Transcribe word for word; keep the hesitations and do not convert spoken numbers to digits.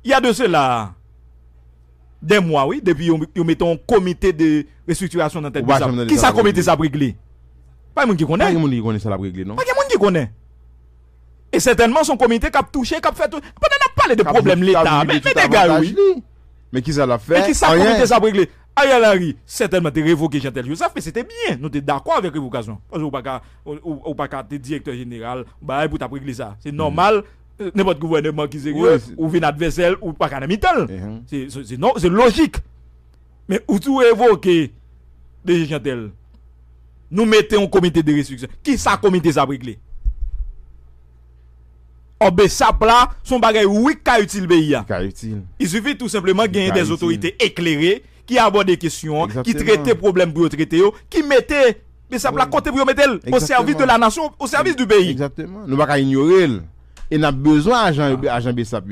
Il y a de cela des mois, wi, depi yo, yo mete yon komite de restriktirasyon nan tèt BSAP. Kisa komite sa ap regle? Pa gen moun ki konnen. Pa gen moun ki konnen sa l ap regle, non. Pa gen moun ki konnen. E sètènman, se yon komite k ap touche, k ap fè tout. Pandan n ap pale de pwoblèm Leta, men, men dega yo, wi. Men kisa l ap fè? Men kisa komite sa ap regle? Ariel Henry, sètènman, te revoke Jeantel Joseph, men se te byen. Nou te dakò avèk revokasyon. Paske ou pa ka, ou, ou, ou pa ka te direktè jeneral, ou bagay pou t ap regle sa. Se nòmal, nenpòt gouvènman ki serye, ou vin advèsè l, ou pa ka nan mitan l. Se, se, se, non, se lojik. Men ou tou revoke D G Jeantel. Nou mete yon komite de restriksyon. Kisa komite sa ap regle? Ò, BSAP la, se yon bagay, wi, k ka itil peyi a. Ka itil. Il suffit tou senpleman genyen de otorite eklere ki abòde kesyon an, ki trete pwoblèm pou yo trete yo, ki mete BSAP la kote pou yo mete l, au service de la nation, au service du pays. Egzakteman. Nou pa ka inyore l. E n ap bezwen ajan, ajan BSAP yo.